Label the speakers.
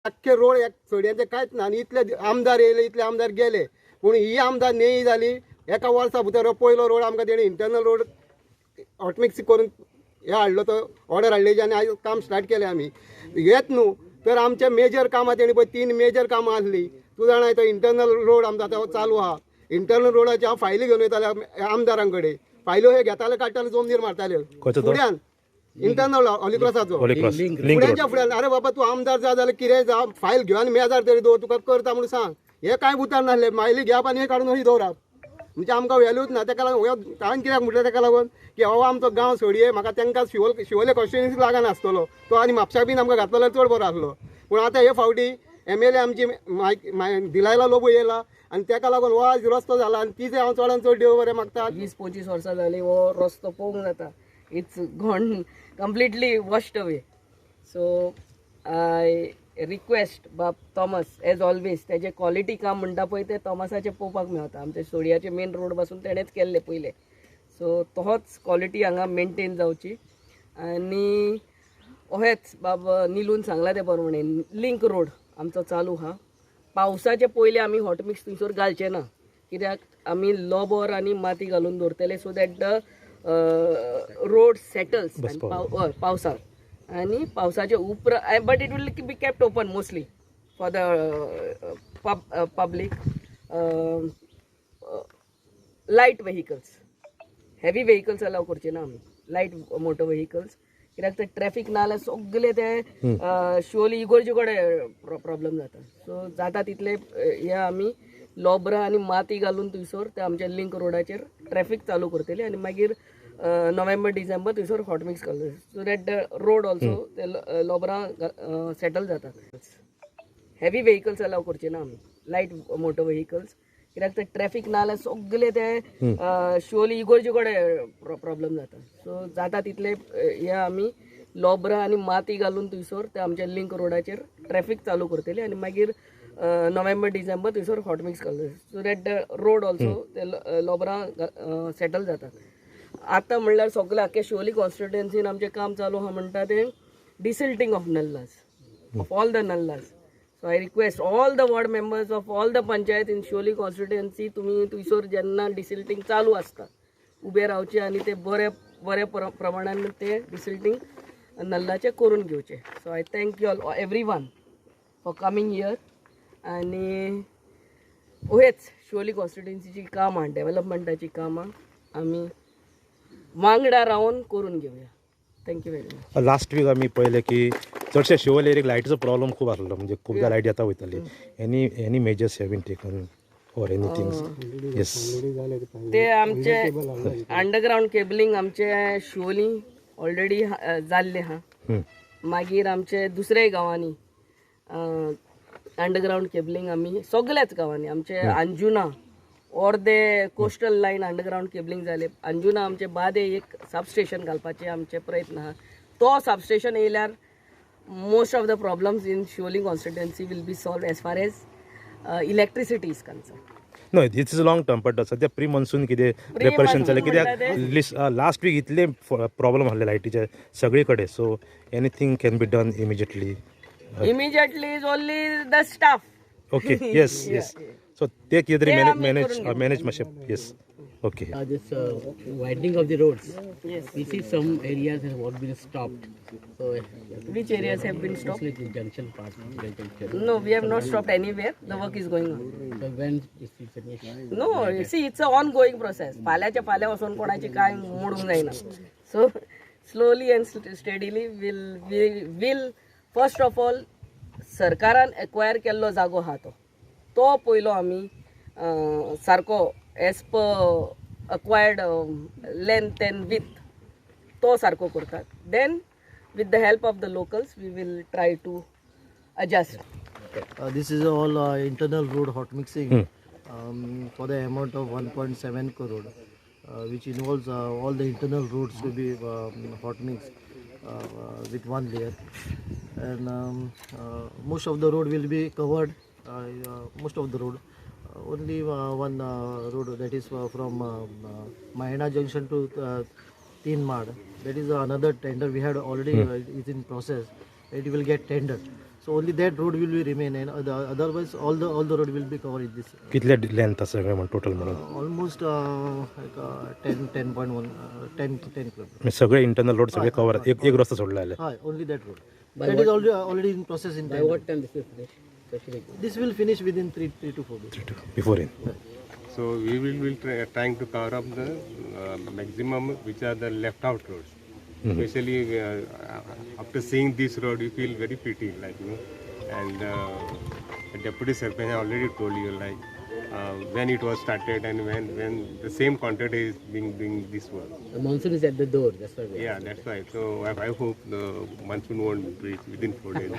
Speaker 1: अख्खे रोड एक सड्यांचे कांयच ना. आनी इतले आमदार येयले, इतले आमदार गेले, पूण ही आमदार नेयी जाली एका वर्सा भितर हो पयलो रोड आमकां तेणी इंटरनल रोड हॉटमिक्स करून हे हाडलो, तो ऑर्डर हाडली आनी आयज काम स्टार्ट केलें आमी. हेच न्हू तर आमचे मेजर कामां तेणी पळय 3 मेजर कामां आसलीं. तूं जाणा तो इंटरनल रोड आमचो आतां चालू आहा. इंटरनल रोडाची हांव फायली घेवन वयताले आमदारां कडेन, फायल्यो हे घेताले काडटाले जमनीर मारताले फुड्यान इंटरनल हॉलीक्रॉसाचो फुड्यांच्या फुड्यान. अरे बाबा तूं आमदार जा जाल्यार कितें जा, फायल घेवन आनी मेजार तरी दवर, तुका करता म्हणून सांग. हे कांय उतार नासले, फायली घेवप आनी हे काडून अशी दवरप, म्हणजे आमकां व्हॅल्यूच ना. तेका लागून हांवें कित्याक म्हटलें तेका लागून की हो आमचो गांव सोडये, म्हाका तांकां शिवोले कॉन्स्टिट्युएन्सी लागना आसतलो तो, आनी म्हापशा बीन आमकां घातलो जाल्यार चड बरो आसलो. पूण आतां हे फावटी MLA आमची दिलायला लोबो येयला आनी तेका लागून हो आज रस्तो जाला आनी तिजे हांव चडान चड देव बरें मागता.
Speaker 2: 20-25 वर्सां जाली हो रस्तो पळोवंक जाता, it's gone completely washed away. So I request बाब थॉमस एज ऑलवेज, तेजे क्वॉलिटी काम म्हणटा पळय तें थॉमसाचें पळोवपाक मेळटा. आमच्या सोडयाचे मेन रोड पासून तेणेच केल्ले पयले, सो तोच क्वॉलिटी हांगा मेनटेन जावची. आनी अहेच बाब निलून सांगला ते प्रमाणे लिंक रोड आमचो चालू आहा. पावसाचे पयले आमी हॉट मिक्स थंयसर घालचे ना, कित्याक आमी लोबर आनी माती घालून दवरतले so that the road settles हय पावसाक. आनी पावसाचे उपरांत but it will be kept open mostly for the public, light vehicles, heavy vehicles allow करचे ना आमी, लायट मोटर व्हेकल्स, कित्याक ते ट्रॅफिक ना जाल्यार सगळे ते शिवोली इगोर्जे कडेन प्रॉब्लम जाता. सो जाता तितले हे आमी लोबरां आनी माती घालून थंयसर ते आमच्या लिंक रोडाचेर ट्रॅफिक चालू करतले आनी मागीर नोव्हेंबर डिसेंबर थंयसर हॉट मिक्स घालतले so that the road also ते लोबरां सेटल जातात. हेवी व्हेकल्स अलाव करचे ना आमी, लायट मोटर व्हेकल्स, कित्याक ते ट्रॅफिक ना जाल्यार सगळे ते शिवोली इगोर्जे कडेन प्रॉब्लम जाता. सो जाता तितले हे आमी लोबरां आनी माती घालून थंयसर ते आमच्या लिंक रोडाचेर ट्रॅफिक चालू करतले आनी मागीर नोव्हेंबर डिसेंबर थंयसर हॉट मिक्स घालतले so that the road also ते लोबरां सेटल जातात. आतां म्हणल्यार सगळें आख्खे शिवोली कॉन्स्टिट्युएन्सीन आमचें काम चालू आहा म्हणटा तें desilting of nallahs, of all the nallahs. So I request all the ward members of all the panchayat in Siolim constituency, तुमी थंयसर जेन्ना डिसिल्टींग चालू आसता उबे रावचे आनी ते बरे बरे प्रमाणान ते डिसिल्टींग नल्लाचें करून घेवचें. So I thank you all every one for coming here. आनी हेच शिवोली कॉन्स्टिट्युएन्सीची कामां, डेवलपमेंटाची कामां आमी वांगडा रावन करून घेवया. Thank you very much.
Speaker 3: Last week आमी पळयलें की चडशे शिवोले एरियाक लायटीचो प्रॉब्लम खूब आसलो, म्हणजे खुबदां लायट येता वयताली. Any measures have been taken or anything? Yes,
Speaker 2: ते आमचे अंडरग्रावंड केबलिंग आमचे शिवोली ऑलरेडी जाल्ले आहा. मागीर आमचे दुसऱ्या गांवांनी अंडरग्रावंड केबलिंग आमी सगळ्याच गांवांनी आमचे अंजुना अर्दे कोस्टल लायन अंडरग्रावंड केबलिंग जाले. अंजुना आमचे बादे एक सबस्टेशन घालपाचे आमचे प्रयत्न आहा. तो सबस्टेशन येयल्यार most of the problems in Siolim constituency will be solved as far as electricity is concerned.
Speaker 3: No, this is long term, but सध्या प्री मॉन्सून कितें प्रिपरेशन जालें? कित्याक लास्ट वीक इतले प्रॉब्लम आसले लायटीचे सगळे कडेन, so anything can be done immediately?
Speaker 2: Immediately is only the staff.
Speaker 3: Okay, yes yes, so ते कितें तरी मॅनेज मॅनेज मातशें. Yes, okay.
Speaker 4: This widening of the roads,
Speaker 2: yes,
Speaker 4: we see some areas have all been stopped. So
Speaker 2: which areas have been stopped?
Speaker 4: Mostly the junction part. Junction.
Speaker 2: No, we have not stopped anywhere. The work is going on.
Speaker 4: So when is it finished?
Speaker 2: No, see, it's an ongoing process. फाल्याच्या फाल्या वचून कोणाची काय मोडूंक जायना. So slowly and steadily will first of all सरकारान acquire केल्लो जागो आहा तो तो पयलो आमी सारको as per acquired length and width तो सारको करतात. Then with the help of the locals we will try to adjust.
Speaker 5: This is all internal road hot mixing for the amount of 1.7 crore, which involves all the internal roads to be hot mixed with one layer, and most of the road will be covered. Most of the road, only one road, that is from Mahena Junction to Teen Mad. That is another tender we had already, is in process. It will get tendered. So only that road will be remain, and otherwise all the road will be covered in this.
Speaker 3: कितले length आसा सगळें म्हण total म्हणून?
Speaker 5: Almost like 10.1, 10 kilometers.
Speaker 3: म्हणजे सगळे internal road सगळे cover, एक एक रस्तो सोडला जाल्यार.
Speaker 5: Hi, only that road. That is already in process in
Speaker 4: By
Speaker 5: tender.
Speaker 4: What time this is finished? Especially
Speaker 5: This will finish within 3 to 4 days.
Speaker 3: Before in.
Speaker 6: So we will be trying to cover up the maximum which are the left out roads. Especially after seeing this road, you feel very pity, like. And the deputy sarpanch already told you like when it was started and when the same contractor is being doing this work.
Speaker 4: The monsoon is at the door. That's why we.
Speaker 6: Yeah, that's why. So I hope the monsoon won't reach within 4 days.